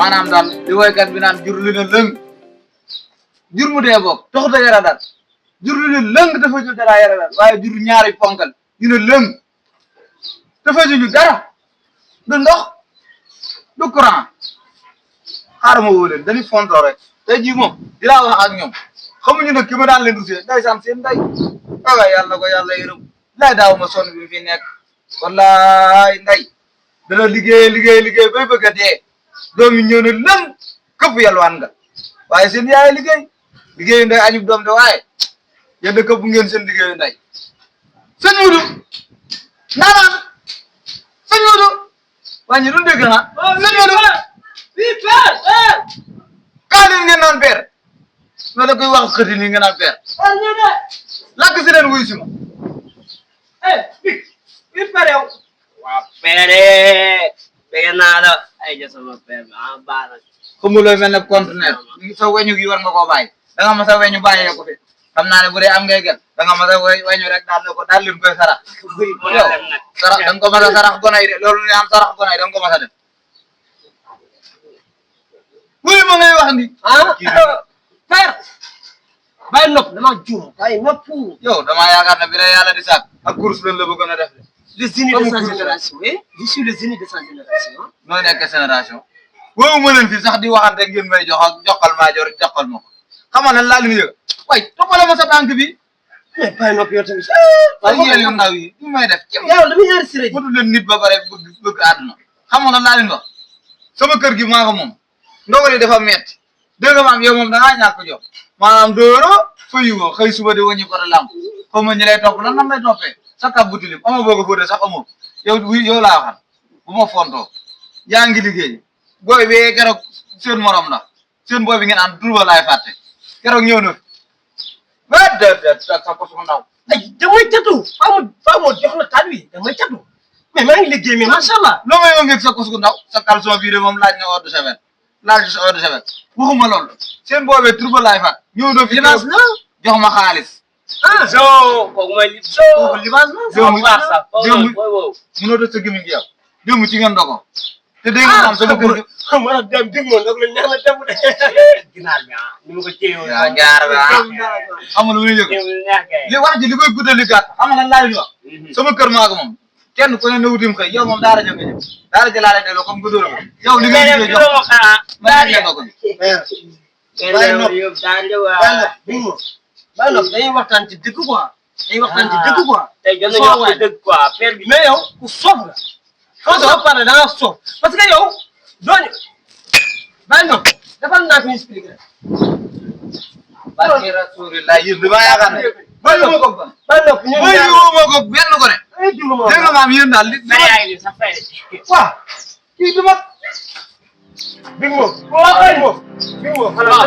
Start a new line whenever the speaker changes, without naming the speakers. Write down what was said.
maanaam daal li woykat bi naan jur li na lëng jur mu dee bokk taxut a yara daal jur li na lëng dafa jul dara yara daal waaye jur ñaari ponkal yu ne lëng dafa juñu dara du ndox du courant xaaral ma woo leen dañuy fontoo rek tey jii moom dinaa wax ak ñoom xamuñu nag ki ma daan leen rusee ndeysaan seen nday waaye yàlla na ko yàlla yërëm lay daaw ma sonn bi fi nekk wallaay nday dana liggéey bay bëgg a dee doom yi ñëw na lëm këpp yalwaan nga waaye seen yaay liggéeyu nday añub doom de waaye yéen këpp ngeen seen liggéeyu nday sëñ Mudu naanaan sëñ Mudu waa ñu du dégg na sëñ Mudu oui père kaa leen ngeen naan père ma da koy wax xëti ni ngeen naan père lakk si leen wuy si ma oui père yow
waa père bëgg naa la ay ja sama père ah baax na
xamuloo mel ne conteneur sa weñu gi war nga koo bàyyi da nga ma sa weñu bàyyee ko fi xam naa ne bu dee am ngay gel da nga ma sa weñu rek daal ne ko daal leen koy sarax yow sarax da nga ko mas a sarax gonay de loolu ne am sarax gonay da nga ko mas a def wuy ma ngay wax ni
père bàyyi nopp dama juum bàyyi nopp
yow damaa yaakaar ne bi la yàlla di sàkk ak course lan la bëggoon a def de
le génie de sa génération je suis le génie de sa génération
nooy nekk génération woowu ma leen fi sax di waxante ngeen may jox ak joxal maa jor joxal ma ko xamal na laa li ñu yëg way toppale ma sa tànk bi
mais bàyyi nopp yow tamit
ay yéen yu ndaw yi ñu may def ci
yow damay enregistré
mënu leen nit ba pare bëgg àdduna xamal na laa leen wax sama kër gi maa ko moom ndogal yi dafa metti dégg nga maam yow moom da ngaa ñàkk jox maanaam dóoro fayuwoo xëy suba di wëññi ko lamb xaw ma ñi lay topp lan nam lay toppee sa kab bu tilim ama boo ko fóotee sax amoo yow laa waxal bu ma fontoo yaa ngi liggéey booy bi keroog seen morom la seen booy bi ngeen am durba laay fàtte keroog ñëw na ba de sa ko su ndaw
ay damay catu faamu jox la taal wi damay catu mais maa ngi liggéey mais macha allah
loo may ngeen sa ko su ndaw sa caleçon bii de moom laaj na eau de javel waxuma loolu seen boobee turba laay fàtte ñëw na fi
libaas la
jox ma xaalis
so kooku mooy kooku libaas la
mënoo def sa gémmiñ gi yow démb ci ngeen dogo te dégg nga xam sama kër gi
xam nga dem dégg moom nag la neex na dem ginaar bi ni ma ko téyewoon
yaa jaar bi xam nga lu muy yëg li wax ji li koy guddal li gàtt xam nga lan laa leen wax sama kër maa ko moom kenn ku ne na wutim xëy yow moom daara jël nga jëm daara jël laa lay delloo comme gudóor ko yow li ngay liggéey jox ma leen ko
bàyyi nopp dañuy waxtaan ci dëgg quoi dañuy waxtaan ci dëgg quoi
tey jot nañu wax dëgg quoi père bi
mais yow ku soof la quand on parle da nga soof parce que yow dooñu bàyyi nopp defal naa ko expliqué rek
barke Rasulillah yéen damaa yaakaar ne
bàyyi nopp ñu
ma ko benn ko ne dégg nga maam yéen daal li
sa fay
waaw
kii du ma
big mo big mo xanaa